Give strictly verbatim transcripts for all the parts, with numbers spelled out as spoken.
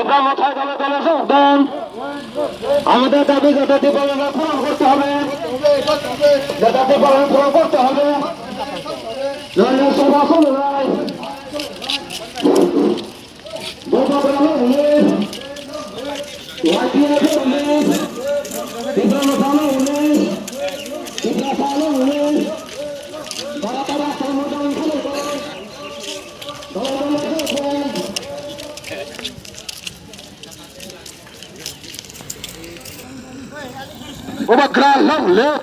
আমরা মাথায় দলে দলে যোগ দেন। আমাদের দাবি যথাযথ পালন পূরণ করতে হবে, যথাযথ পালন পূরণ করতে হবে। নইলে সভা চলবে না। Bubagra long live.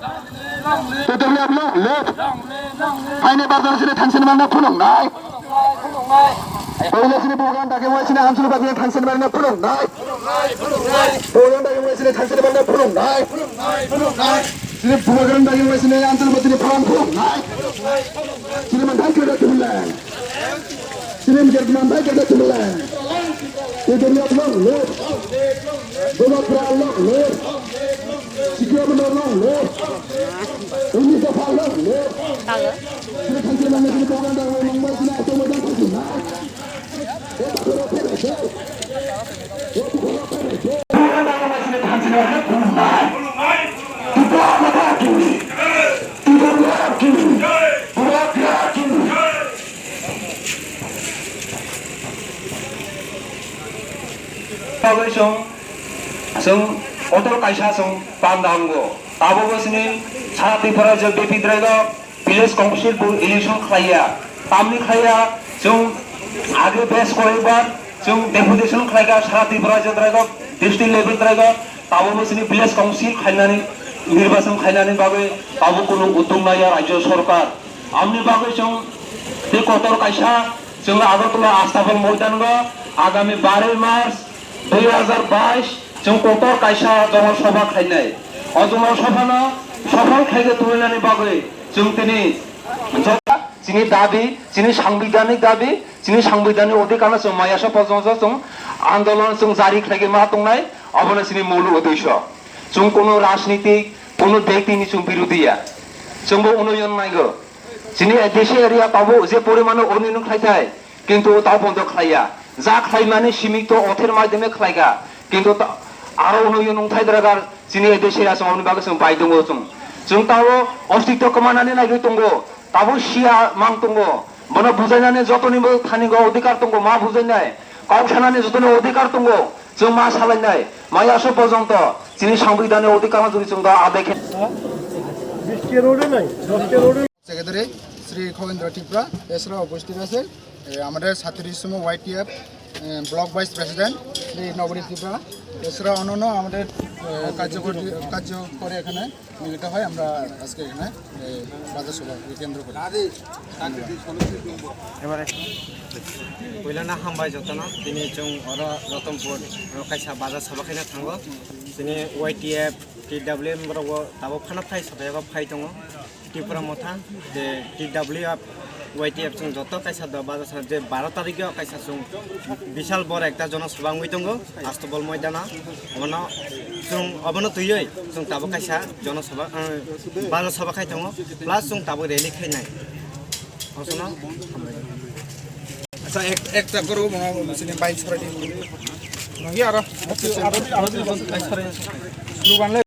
T W F long live. Haini bazar sini thangsini mana phunuknai. Boila sini bugan dagi wai sini Anjali bagwi thangsini mana phunuknai. Boila dagi wai sini thangsini mana phunuknai. Sini bugan dagi wai sini Anjali bagwi phunuknai. Sini man thangsini phunuknai. Sini man thangsini phunuknai. T W F long live. Bubagra long live. Sikya Benda long live. Uni Dopha long live. Sini thangsini mana sini bugan dagi wai sini Anjali bagwi phunuknai. Bagwi chwng, chwng kotor kaisa chwng panda wngo. Tabukbo chini sara Tripura je B P Tribal Village Council bo election khlaiya, tamni khlaiya, chwng age bes koibar chwng deputation khlaikha sara Tripura je drago district level drago, tabukbo chini village council khainani nirbachon khainani bagwi tabuk kunu uddog naiya rajyo sorkar. Amni bagwi chwng tei kotor kaisa chwng Agartala Astabal moidango agami baroi March dui hajar bais chwng kotor kaisa jonosabha khainai. O jonosabhano sophol khaigwi tubunani bagwi chwng tini joto chini dabi, chini sangbidhanik dabi, chini sangbidhanik odhikarno chwng maya so porjonto chwng andolon chwng jari khlaigwi ma tongnai, obono chini mulu uddesho. Chwng kuno rajnitik, kuno bektini chwng birodhi ya. Chwngbo unoyon naigo. Chini A D C area tabuk je porimano unoyon khlaithai, kintu o ta bondo khlaiya. Ja khlaimani simi to other maidhyame khlaikha, kintu ta-, aro hwnwi nwngthai dragar chini A D C aswk aboni bagwi chwng bai tongo chwng. Chwng tabo ostitw kwmanani naigwi tongo, tabo siya mang tongo. Bono bujainani jotoni bo thani go odhikar tongo, ma bujainai. Kok sanani jotoni odhikar tongo, chwng ma salainai. Maya so porjonto chini sangbidhani odhikar no jodi chwng da adai khe. Secretary Shri খগেন্দ্র ত্রিপুরা, এছাড়াও উপস্থিত আছে, এ, আমাদের সাতত্রিশতম ওয়াইটিএফ, এ, block vice president Shri নবরীত ত্রিপুরা, এছাড়া অন্যান্য আমাদের, এ, কার্যকরী, কার্য করে এখানে মিলিত হয়। আমরা আজকে এখানে, এ, বাজার সভাকে কেন্দ্র করে। এবারে পয়লা na hambai jotono, tini chwng oro Ratanpur oro kaisa bazar sabha khaina thango. Tini Y T F, T W M borok bo tabuk phano phai sabha phai tongo. Tripura Motha, je T W F, Y T F chwng joto kaisa do bazar sa je baro tarikh o kaisa chwng bishal bor ekta jono sabha wngwi tongo Astabal moidano. Obono chwng obono twiwi chwng tabuk kaisa jono sabha, eh, bazar sabha khai tongo, plus chwng tabuk rally khainai. Hosono hambai. Acha, ek, ekta guru, mama, sini bike sara di. Nagi aro, aro, aro, aro, bike sara. Slogan le.